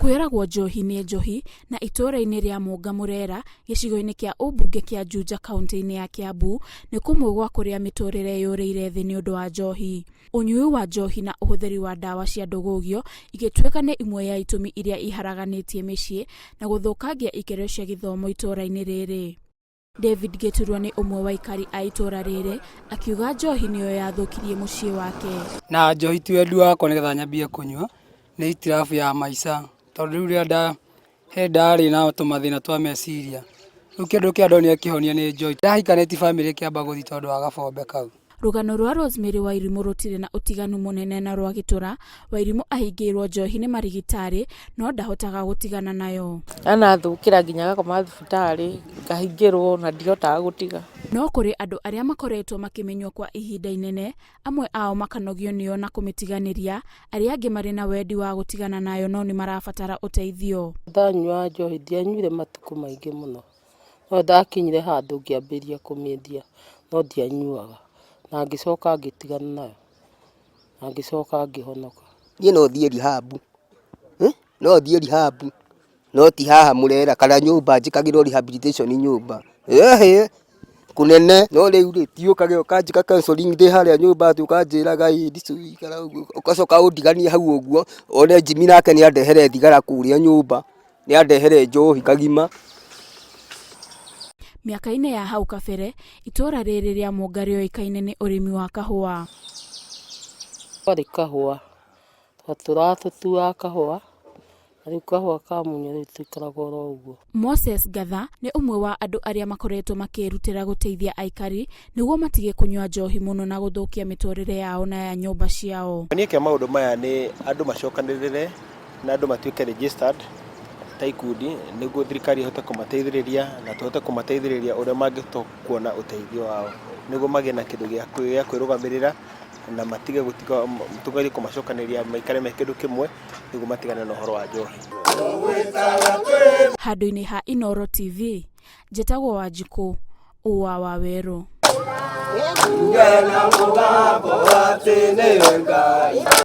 Kwĩragwo njohi nĩ njohi na itũũra-inĩ rĩa Mũnga Mũrera gĩcigo-inĩ kĩa ũmbunge kĩa Juja kaunti-inĩ ya Kiambu nĩ kũmwe gwa kũrĩa mĩtũrĩre yũrĩire thĩ nĩ ũndũ wa njohi. Ũnyui wa njohi na ũhũthĩri wa ndawa cia ndũgũgio igĩtuĩka nĩ imwe ya itũmi iria iharaganĩtie mĩciĩ na gũthũkangia ikĩro cia gĩthomo itũũra-inĩ rĩrĩ. David Gĩturwa nĩ ũmwe wa aikari a itũũra rĩrĩ akiuga njohi nĩyo yathũkirie mũciĩ wake. Na njohi ti wendi wakwa nĩgetha nyambie kũnyua, nĩ hitilafu ya maica, tondũ rĩu rĩrĩa nda he ndarĩ na tũmathĩna twa meciria, rĩu kĩndũ kĩrĩa ndonire kĩhonia nĩ njohi. Ndahikanĩtie bamĩrĩ ĩkĩamba gũthiĩ tondũ wa gabombe kau. Rũgano rwa Rosemary Wairimu rũtirĩ na ũtiganu mũnene na rwa Gĩtũra. Wairimu ahingĩirwo njohi nĩ marigitari no ndahotaga gũtigana nayo. Anathũkĩra nginya ngakoma thibitarĩ, ngahingĩrwo na ndihotaga gũtiga. No kũrĩ andũ arĩa makoretwo makĩmenywo kwa ihinda inene, amwe ao makanogio nĩyo na kũmĩtiganĩria, arĩa angĩ marĩ na wendi wa gũtigana nayo no nĩ marabatara ũteithio. Ndanyua njohi ndianyuire matukũ maingĩ mũno, no ndakinyire handũ ngĩambĩrĩria kũmĩendia no ndianyuaga, na ngĩcoka ngĩtigana nayo, na ngĩcoka ngĩhonoka. Niĩ no thiĩ rehab, no thiĩ rehab, no ti haha Mũrera kana nyũmba njĩkagĩrwo rehabilitation nyũmba, ĩhĩ kũnene, no rĩu rĩ ti ũkage ũkanjĩka counselling ndĩ harĩa nyũmba atĩ ũkanjĩraga ĩ ikara ũguo, ũgacoka ũndiganie hau ũguo, one Jimmy nake nĩ andehere thigara kũrĩa nyũmba, nĩ andehere njohi kagima. Mĩaka-inĩ ya hau kabere, itũũra rĩrĩ rĩa Mũnga rĩoĩkaine nĩ ũrĩmi wa kahũa. Kwarĩ kahũa, twatũraga tũtuaga kahũa, na rĩu kahũa kamunywo rĩu tũikaraga oro ũguo. Moses Ngatha nĩ ũmwe wa andũ arĩa makoretwo makĩĩrutĩra gũteithia aikari nĩguo matige kũnyua njohi mũno na gũthũkia mĩtũrĩre yao na ya nyũmba ciao. Kĩhonia kĩa maũndũ maya nĩ andũ macokanĩrĩre na andũ matuĩke registered ta ikundi nĩguo thirikari ĩhote kũmateithĩrĩria na tũhote kũmateithĩrĩria ũrĩa mangĩhota kuona ũteithio wao nĩguo magĩe na kĩndũ gĩa kwĩrũgamĩrĩra na matige gũtiga tũgerie kũmacokanĩrĩria maikare me kĩndũ kĩmwe nĩguo matigane na ũhoro wa njohi. Handũ-inĩ ha Inooro TV, njĩtagwo Wanjikũ Ũwa wa Werũ. Ngena mũgambo atĩ nĩwe Ngai.